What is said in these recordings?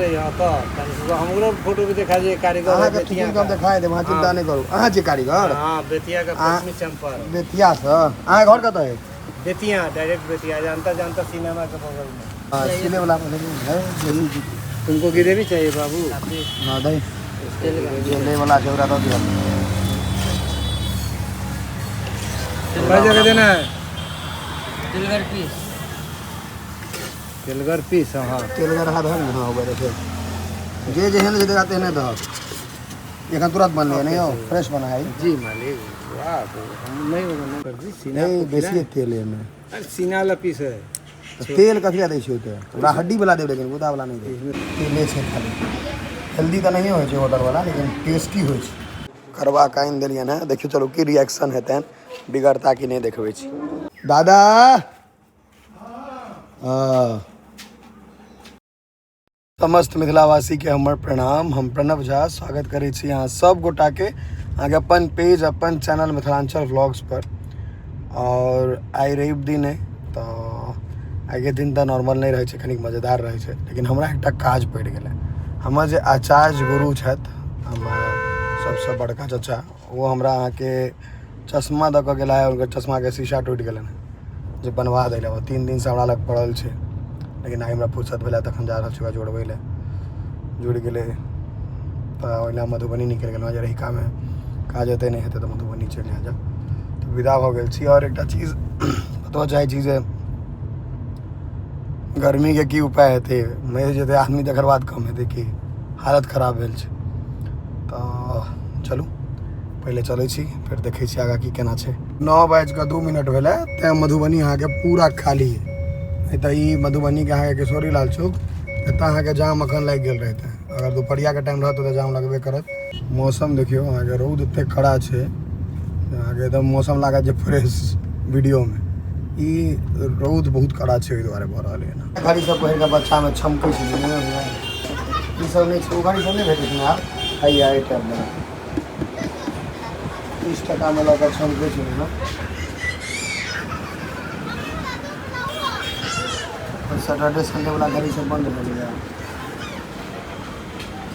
रहिए। हाँ, तो तनी सुबह हमरो फोटो भी देखा दिए कारीगर है अहाँके बेतिया थुकुन कम का। देखाए देब, अहाँ चिंता नहि करू। अहाँ छियै कारीगर? हाँ, बेतिया का पश्चिमी चंपारण। बेतियासँ? अहाँके घर कतऽ अइ? बेतिया, डायरेक्ट बेतिया, जानता जानता सिनेमा के बगल में। हाँ, सिले वाला है बेसी। तुमको ग्रेवी चाहिए बाबू? हाँ, दही जे लै वाला छै ओकरा दऽ दिअ। कई जगह देना है? तेलगर पीस। तेलगर पीस, हाँ। तेलगर हाथ है ने? हाँ, ओकरा देखियौ, जे जेहन जे देगा तेहने दहक। एखन तुरंत बनलै नहीं यौ, फ्रेश बना है। जी मालिक, वाह, हम नहीं होगा नहीं कर दी सीना नहीं को खिलाएं। बेसी तेल एहिमे। अरे सीना वाला पीस है। तऽ तेल कथी लए दै छियै ओते? ओकरा हड्डी वाला देब, लेकिन गुदा वाला नहि देब। तेले छै खाली। हेल्दी तऽ नहिए होइ छै होटल वाला, लेकिन टेस्टी होइ छै। करबा कऽ आनि देलियनि हेँ, देखियौ चलू की रिएक्शन हेतनि, बिगड़ता कि नहि, देखबै छी। दादा, हँ, समस्त मिथिलावासीके हमर प्रणाम। हम प्रणव झा स्वागत करै छी अहाँ सब गोटाके अहाँके अपन पेज, अपन चैनल मिथिलाञ्चल व्लॉग्स पर। आओर आइ रवि दिन अइ, तऽ आइके दिन तऽ नॉर्मल नहि रहै छै, कनिक मजेदार रहै छै, लेकिन हमरा एकटा काज पड़ि गेलै। हमर जे आचार्य गुरु छथि, हमर सबसँ बड़का चचा, ओ हमरा अहाँके चश्मा दऽ कऽ गेला है। हुनकर चश्माके शीशा टूटि गेलनि हँ, जे बनवा दै लए। ओ 3 दिनसँ हमरा लग पड़ल छै, लेकिन आइ हमरा फुर्सत भेलै तखन जा रहल छी ओकरा जोड़बै लए। जुड़ि गेलै तऽ ओहि लए मधुबनी निकलि गेलहुँ, जे रहिकामे काज हेतै नहि हेतै तऽ मधुबनी चलि जायब। तऽ विदा भऽ गेल छी। आओर एकटा चीज बतबऽ चाहै छी जे गर्मीके की उपाय हेतै? मरि जेतै आदमी तकर बाद कम हेतै की? हालत खराब भेल छै। तऽ चलू, पहिले चलै छी, फेर देखै छी आगाँ की केना छै। 9 बाजि कऽ 2 मिनट भेलै, तैँ मधुबनी अहाँके पूरा खाली है, नहि तऽ ई मधुबनीके अहाँके किशोरी लाल चौक, एतऽ अहाँके जाम अखन लागि गेल रहितै। अगर दुपहरियाके टाइम रहत तऽ जाम लगबे करत। मौसम देखियौ अहाँके, रौद एते कड़ा छै अहाँके, एकदम मौसम लागत जे फ्रेश। वीडियोमे ई रौद बहुत कड़ा छै, ओहि दुआरे भऽ रहल है। घड़ी सब पहिर कऽ बच्चामे छमकै छै, ई सब नहि छै। ओ घड़ी सब नहि भेटै छै आब। हैया एहि टाइपमे 30 टाकामे लऽ कऽ छमकै छै ने। सैटरडे संडे वाला घड़ी सब बंद भऽ गेलै,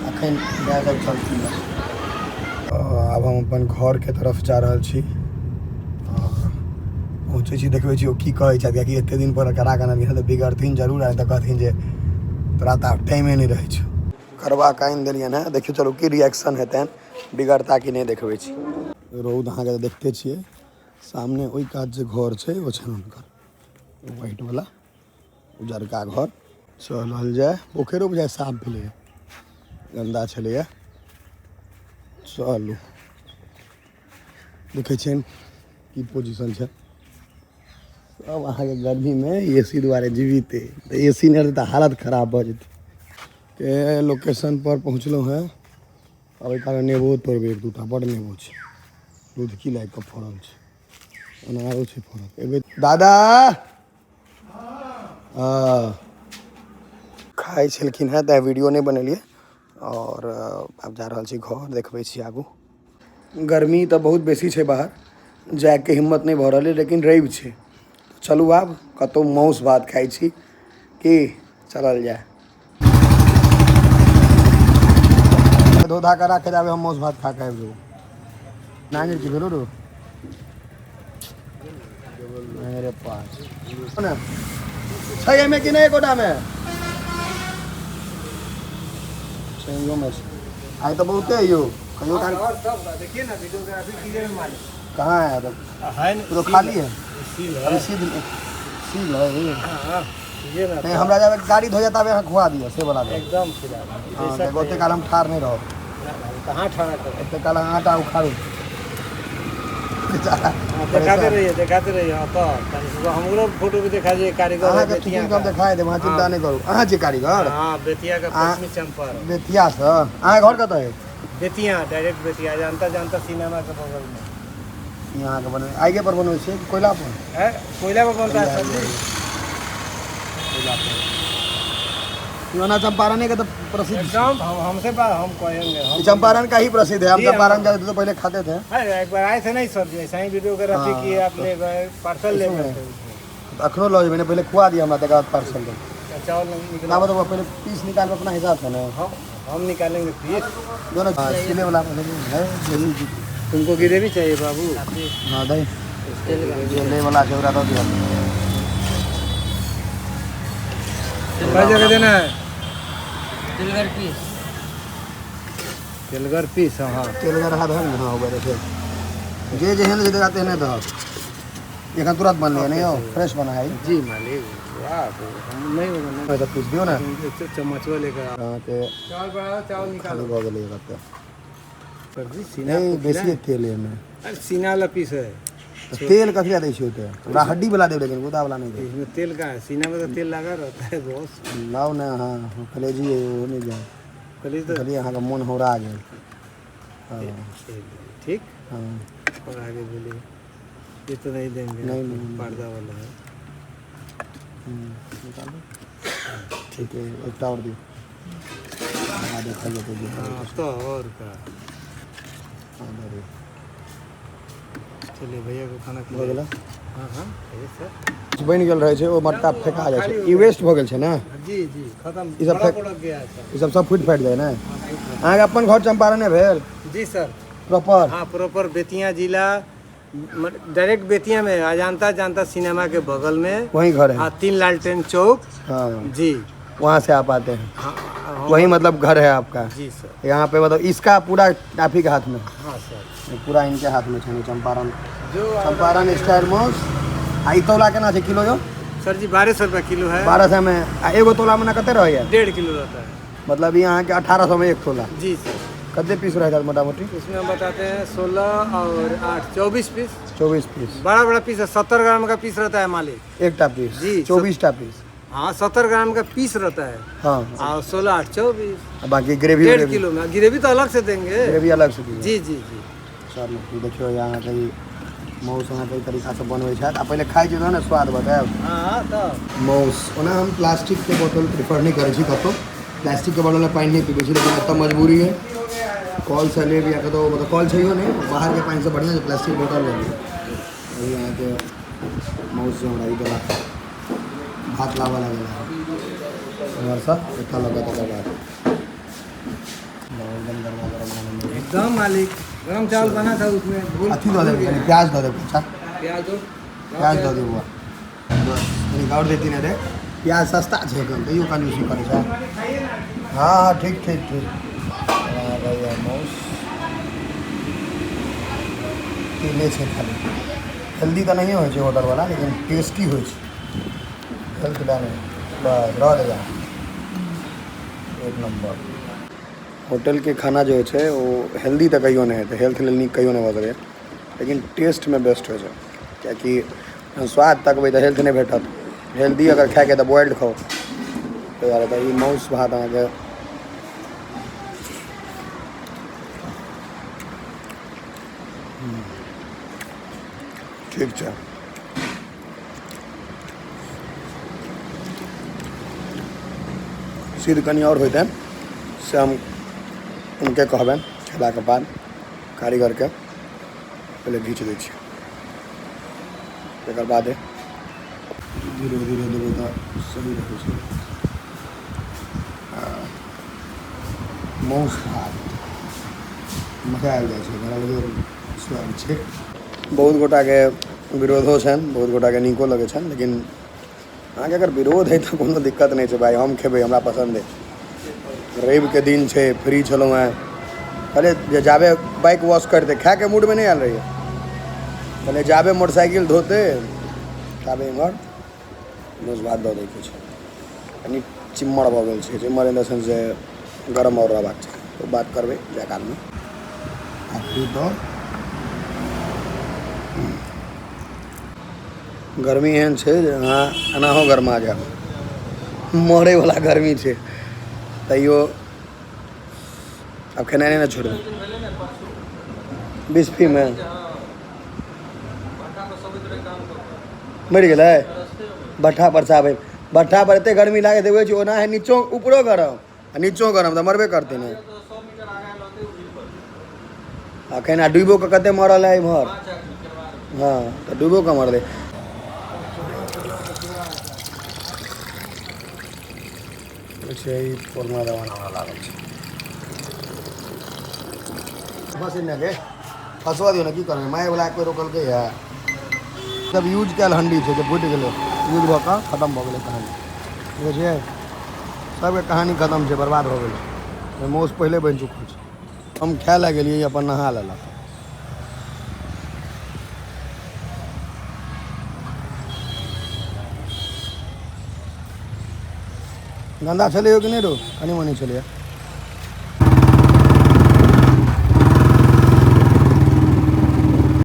अखन इएह सब चलती। आब हम अपन घरके तरफ जा रहल छी। पहुँचै छी, देखबै छी ओ की कहै छथि, कियाकि एते दिन पर करा कऽ अनलियै तऽ बिगड़थिन जरूर, आ तऽ कहथिन जे तोरा तऽ आब टाइमे नहि रहै छौ। करबा कऽ आनि देलियनि हेँ, देखियौ चलू की रिएक्शन हेतनि, बिगड़ता कि नहि, देखबै छी। रौद अहाँके तऽ देखते छियै। सामने ओहि कात जे घर छै, ओ छनि हुनकर, व्हाइट वाला उजरका घर। चलल जाय। पोखरिो बुझाइ साफ भेलैए, गन्दा छलैए। चलू, देखै छियनि की पोजिशन छै। सब अहाँके गर्मीमे ए सी दुआरे जीवित अइ, तऽ ए सी नहि रहतै तऽ हालत खराब भऽ जेतै। के लोकेशन पर पहुँचलहुँ हेँ। आब एहि कारण नेबो तोड़बै एक दूटा, बड्ड नेबो छै, लुधकी लागि कऽ फड़ल छै, अनारो छै फड़ल। एबै दादा? हँ, खाइ छलखिन हेँ तैँ वीडियो नहि बनेलियै। आओर आब जा रहल छी घर, देखबै छी आगू। गर्मी तऽ बहुत बेसी छै, बाहर जाइके हिम्मत नहि भऽ रहल अइ, लेकिन रवि छै, चलू आब कतहु मासु भात खाइ छी की, चलल जाय। धो धा कऽ राखे जाबे हम मासु भात खा कऽ आबि जेबो। नांगरि की भेलो रो? अरे पास ने छै एहिमे कि नहि? एकोटामे छै, इहोमे छै। आइ तऽ बहुते यौ, कहियो काल। और सब देखिए ना, वीडियोग्राफी कीजिए ना मालिक। कहाँ है तो? है ना। तो खाली है। सील है। अभी सील सील है ये। हाँ, कीजिए ना। नहीं, हमरा जाबे गाड़ी धो जाता अहाँ खुआ दिअ से वाला दे। एकदम खिला। हाँ, देखो, ओते काल हम ठाढ़ नहीं रहब। कहाँ ठहरा कर? एते काल अहाँ आटा उखाड़ू बेचारा। हाँ, दिखाते रहिए, दिखाते रहिए। हाँ, तो तनी सुबह हमरो फोटो भी देखा दिए कारीगर है अहाँके बेतिया थुकुन कम का। देखाए देब, अहाँ चिंता नहि करू। अहाँ छियै कारीगर? हाँ, बेतिया का पश्चिमी चंपारण। बेतियासँ? अहाँके घर कतऽ अइ? बेतिया, डायरेक्ट बेतिया, जानता जानता सिनेमा के बगल में। ई अहाँके बनबै आइगे पर बनबै छियै कि कोयला पर? है, कोयला पर बनता है सब्जी। कोयला पर। ई ओना चंपारने के तो प्रसिद्ध छै। एकदम, हम हमसे बात हम कहेंगे हम ई चंपारण का ही प्रसिद्ध है। हम जी, चंपारण हाँ। जाते थे तो पहले खाते थे। अरे एक बार आए थे नहीं सर जी, ऐसा ही वीडियोग्राफी हाँ, किए, आप ले गए, पार्सल ले गए थे उसमें। तऽ अखनो लऽ जेबै ने, पहिले खुआ दिअ हमरा, तकर बाद पार्सल देब। चावल निकला। ना बताओ, पहले पीस निकाल अपना हिसाब से ना। हम निकालेंगे पीस। दोनों सिले वाला है। तुमको ग्रेवी चाहिए बाबू? हाँ, दही ले वाला छै, ओकरा दऽ दिअ। कई जगह देना है? सिल्वर पीस। तेलगर पीस, हाँ। तेल अगर रहा धर ने, हाँ, हो देखियो, जे जेहन जे देगा तेहने दहक। एखन तुरंत बनलै नहीं हो, फ्रेश बना है। जी मालिक, वाह, हम नहीं होगा ना। तऽ पीस दियौ ने। चम्मचवा लेकर आओ। अहाँके चावल बढ़ाओ, चावल खाली निकालो। भऽ गेलै कते। सर जी, सीना नहीं, आपको बेसी खिलाएं? तेल एहिमे। अरे, सीना वाला पीस है। तऽ तेल कथी लए दै छियै ओते? ओकरा हड्डी वाला देब, लेकिन गुदा वाला नहि देब। इसमें तेल कहाँ है? सीना में तो तेल लगा रहता है बॉस। लाउ ने अहाँ, कलेजी है, ओ नहि जाय। कल तो कहलियै अहाँके मोन हौरा गेल, हाँ। ठीक। हाँ। और आगे बोलिए, ये तो नहीं देंगे। नहीं, नहीं, नहीं। पर्दा वाला है। निकालू, ठीक है, एकटा आओर दियौ, आ देखल जेतै जे। हाँ, तो और का। हाँ, दऽ दियौ। चलिए, भैया को खाना भऽ खिलाइए। गेलै। हाँ हाँ सही सर। बनि गेल रहै छै, ओ मटका फेका जाइ छै, ई वेस्ट भऽ गेल छै ने। जी जी, खत्म। ये सब बड़ा पड़क गया है सर। ई सब सब फुटि फाटि जाइ ने। अहाँके अपन घर चम्पारणे भेल? जी सर। प्रॉपर? हाँ, प्रॉपर बेतिया जिला, डायरेक्ट बेतिया में अजानता जानता सिनेमा के बगल में। वही घर है? हाँ, 3 लालटेन चौक। हाँ। जी। वहाँ से आप आते हैं? हाँ हाँ, वही मतलब घर है आपका? जी सर। यहाँ पे मतलब इसका पूरा आप ही के हाथ में? हाँ सर। पूरा इनके हाथ में छै चंपारण। जो चंपारण स्टाइल मौस। आ ई तोला केना छै किलो यौ? सर जी, 1200 रुपया किलो है। 1200 में, आ एगो तोला में कते रहैया? 1.5 किलो रहता है। मतलब ई अहाँके 1800 में एक तोला? जी सर। कते पीस रहता मोटा मोटी? इसमें हम बताते हैं, 16 और 8, 24 पीस। 24 पीस। बड़ा बड़ा पीस है, 70 ग्राम का पीस रहता है मालिक। एकटा पीस? जी। 24टा पीस। हाँ, 70 ग्राम का पीस रहता है। और 16 8 24। आ बाकी ग्रेवी? 1.5 किलो में, ग्रेवी तो अलग से देंगे। ग्रेवी अलग से दियौ। जी जी जी। चलू, ई देखियौ, अहाँके ई मौस अहाँके एहि तरीकासँ बनबै छथि, आ पहिले खाइ छी तहन ने स्वाद बतायब। हाँ, तब। मौस ओना हम प्लास्टिकके बोतल प्रिफर नहि करै छी, कतहु प्लास्टिकके बोतलमे पानि नहि पीबै छी, लेकिन एतऽ मजबूरी है, कलसँ लेब या कतहु, मतलब कल छैहो नहि, बाहरके पानिसँ बढ़िआँ छै प्लास्टिक बोतल लऽ लिअ। अभी अहाँके मौस जे हमरा ई देलक, भात लाबऽ लागल है एम्हरसँ, एकटा लऽ कऽ तकर बाद एकदम गरमा गरम आनन्द। एकदम मालिक, गरम चावल बना था, उसमें भूल अथी दऽ देबै, कनि प्याज दऽ देबै, अच्छा। प्याज दो। प्याज दऽ देबौ, बस कनि आओर देती ने रे। प्याज सस्ता छै एखन, तैयो कंजूसी करै छै। हाँ हाँ, ठीक ठीक ठीक। हाँ भैया, मौस तेले छै खाली, हेल्दी तऽ नहिए होइ छै होटलवला, लेकिन टेस्टी होइ छै। हेल्थ लए नहि, बस रह देगा, एक नम्बर। होटलके खाना जे होइ छै ओ हेल्दी तऽ कहियो नहि हेतै, हेल्थ लेल नीक कहियो नहि भऽ सकैए, लेकिन टेस्टमे बेस्ट होइ छै, किएकि स्वाद तकबै तऽ हेल्थ नहि भेटत। हेल्दी अगर खायके तऽ बॉइल्ड खाउ। ताहि दुआरे तऽ ई मासु भात अहाँके ठीक छै। सिद्ध कनि आओर होइतनि से हम हुनके कहबनि खेलाके बाद, कारीगरके। पहिले घीच दै छियै, तकर बादे धीरे धीरे देबै तऽ सही रहै छै। आ मासु भात मजा आबि जाइ छै, एकर अलगे स्वाद छै। बहुत गोटाके विरोधो छनि, बहुत गोटाके नीको लगै छनि, लेकिन अहाँके अगर विरोध हइ तऽ कोनो दिक्कत नहि छै भाइ, हम खेबै, हमरा पसन्द हइ। रविके दिन छै, फ्री छलहुँ हेँ, कहलियै जे जाबे बाइक वॉश करिते, खायके मूडमे नहि आयल रहियै, कहलियै जाबे मोटरसाइकिल धोते ताबे एम्हर मासु भात दऽ दैके छै। कनि चिम्मर भऽ गेल छै, चिम्मर इन the sense जे गरम आओर रहबाक चाही, ओ बात करबै जाय कालमे। आ दऽ गर्मी एहन छै जे अहाँ एनाहो गरमा जायब, मरैवला गर्मी छै, तैयो आब खेनाइ नहि ने छोड़बै। बिस्फीमे मरि गेलै भट्ठा पर से आबै, भट्ठा पर एते गर्मी लागैत होइ छै, ओना है नीचो ऊपरो गरम आ नीचो गरम, तऽ मरबे करतै ने। अखन आ डूबो कऽ कते मरल है इम्हर। हाँ, तऽ डूबो कऽ मरलै। देखै छियै ई पुरना जमानावला लागल छै। फसे ने गे, फसवा दियौ ने, की करबै? माय वला कोइ रोकलकै या सब यूज कयल हंडी छै जे फूटि गेलै, यूज भऽ कऽ खतम भऽ गेलै कहानी। देखै छियै, सबके कहानी खतम छै, बर्बाद भऽ गेलै। मौस पहिले बनि चुकल छै। हम खाय लए गेलियै, अपन नहा लेलक। गन्दा छलै कि नहि रो? कनि मनि छलैए।